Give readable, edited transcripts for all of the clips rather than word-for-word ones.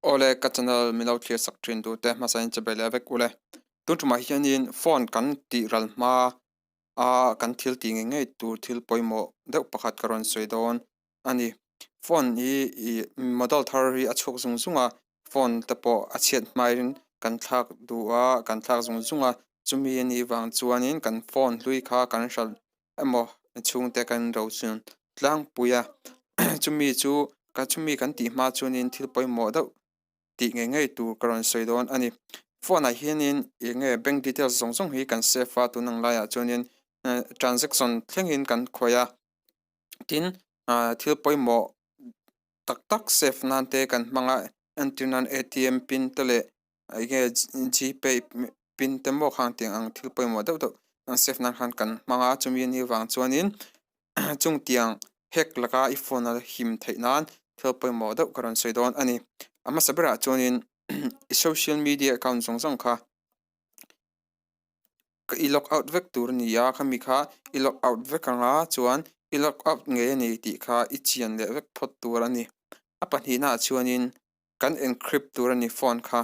Awle ka channel min lo thlir sak thin tu te hmasa in che leh vek ule. Tun tumah hianin phone kan tih ral hma a kan thil tih ngei ngei tur thil pawimawh deuh pakhat ka rawn sawi dawn a ni. Phone hi ih model thar hi a chhuak zung zung a, phone te pawh a chhiat hmain kan thlak duh a, kan thlak zung zung a, chumi a nih vang chuanin kan phone hlui kha kan hralh emaw chhungte kan rochun tlangpui a chumi chu ka chumi kan tih hma chuanin thil pawimawh deuh tih ngei ngei tur ka rawn sawi dawn a ni phone ah hianin eng nge bank details zawng zawng hi kan save a tun ang laiah chuanin transaction thlengin kan khawih a tin ah thil pawimawh tak tak save nan te kan hmang a entir nan A_T_M pin te leh enge gpay pin te maw khang tiang ang thil pawimawh deuh deuh an save nan khan kan hmang a chumi anih vang chuanin chung tiang hack laka i phone a him theih nan thil pawimawh deuh ka rawn sawi dawn a ni a hmasa berah chuanin i social media account zawng zawng kha i log out vek tur a ni a khami kha i log out vek anga chuan i log out ngei a ni tih kha i chian leh vek phawt tur a ni a pahnihna ah chuanin. Kan encrypt tur a ni phone kha.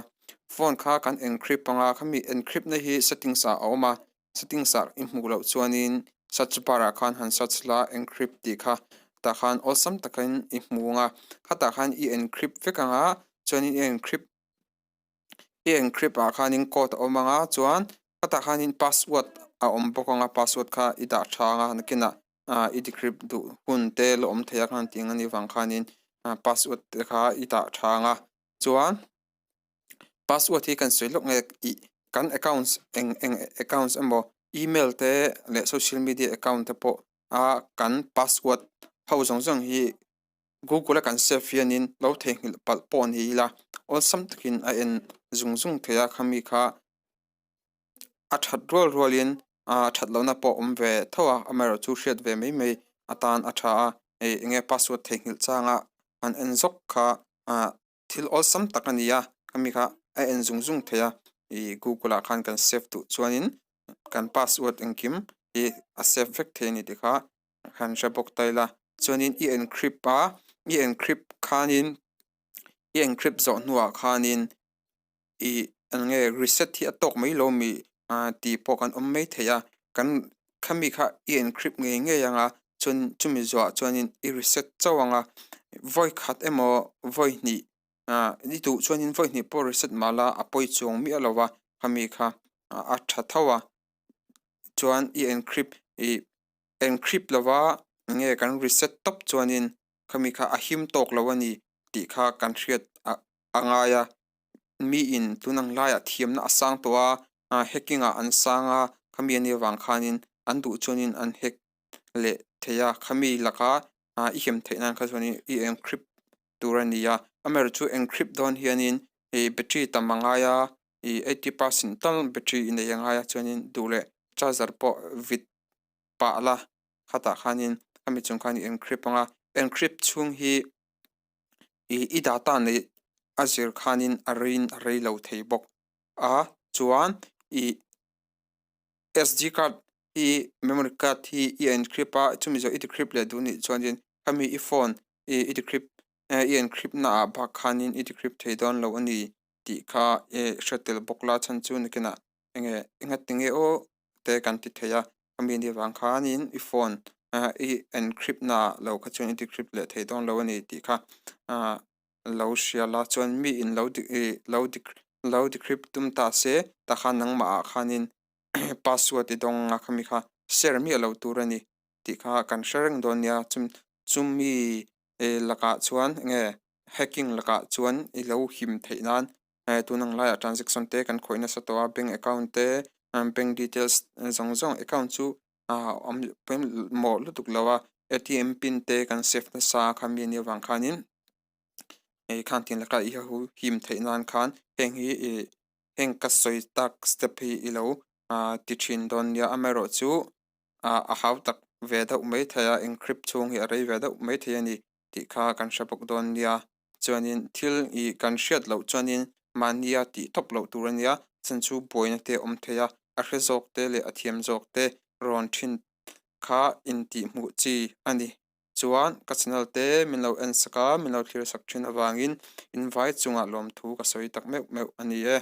Phone kha kan encrypt anga khami encrypt na hi settings ah a awm a, settings ah i hmuh loh chuanin search bar ah khan han search la encrypt tih kha tah khan awlsam takin i hmu anga khatah khan i encrypt vek anga chuanin i encrypt i encrypt ah khanin code a awm anga chuan khatah khanin password a awm bawk anga password kha i dah tha anga nakinah ah i decrypt duh hun te la awm thei a khan tih ang anih vang khanin ah password te kha i dah tha ang a chuan password hi kan sawi lawk nge ih kan accounts eng eng accounts emaw email te leh social media account te pawh a kan password ho zawng zawng hi google a kan save hianin lo theihnghilh palh pawh ni ila awlsam takin a en zung zung thei a khami kha. A that rual rualin a that lohna pawh awm ve tho a amaherawhchu hriat ve mai mai atan a tha a hei enge password theihnghilh changa an en zawk kha ah thil awlsam tak a ni a khami kha a en zung zung thei a ih google ah khan kan save duh chuanin kan password engkim hi a save vek thei a ni tih kha kan hre bawk ta ila chuanin i encrypt a i encrypt khanin i encrypt zawh hnuah khanin. Ih eng nge reset hi a tawk mai lo mi ah tih pawh kan awm mai thei a kan khami kha i encrypt ngei ngei ang a chuan chumi zawhah chuanin i reset chauh ang a vawi khat emaw vawi hnih ah i duh chuanin vawi hnih pawh reset mah la a pawi chuang miah lo a khami kha a tha tho a chuan i encrypt ih encrypt lova eng nge kan reset tawp chuanin khami kha a him tawk lo a ni tih kha kan hriat a ngai a. Miin tun ang laiah thiamna a sang tawh a, ah hacking ah an sang a, khami a nih avang khanin an duh chuanin an hack leh thei a, khami laka ah i hem theih nan kha chuanin i encrypt tur a ni a, amaherawhchu encrypt dawn hianin ih battery tam a ngai a, ih eighty percent tal battery i nei a ngai a chuanin duh leh charger pawh vit pah la khatah khanin khami chung khan i encrypt ang a, encrypt chhung hi. Ih i data neih a zir khanin a rein a rei lo thei bawk a chuan ih sd card hi memory card hi i encrypt a chumi zawh i decrypt leh duh anih chuanin khami i phone ih i decrypt i encrypt na ah bak khanin i decrypt thei dawn lo a ni tih kha ih hre tel bawk la chhan chu nakinah enge engati nge aw te kan ti thei a khami ni vang khanin i phone ah i encrypt na ah lo kha chuan i decrypt leh thei dawn lo a ni tih kha ah lo hria la chuan mi in lo ih lo lo decrypt tum ta se tah khan nangmah ah khanin password i dawng a khami kha share miah lo tur a ni tih kha kan hre reng dawn nia chumi lakah chuan enge hacking lakah chuan i lo him theih nan eh tun ang laiah transaction te kan khawih nasa tawh a bank account te bank details zawng zawng account chu ah awm pawimawh lutuk lo a A_T_M pin te kan save nasa a khami anih avang khanin hei khang tin laka i ho him theih nan khan heng hi ih heng ka sawi tak step hi i lo ah ti thin dawn nia amaherawhchu ah a hau tak ve deuh maithei a encrypt chhung hi a rei ve deuh maithei a ni tih kha kan hre bawk dawn nia. Chuanin thil ih kan hriat loh chuanin mahnia tih tawp loh tur a nia, chhan chu buaina te a awm thei a, a hre zawk te leh a thiam zawk te rawn thin kha intihhmuh chi a ni. Chuan ka channel te min lo en sak a, min lo thlir sak thin avangin invai chungah lawmthu ka sawi tak meuh meuh a ni e.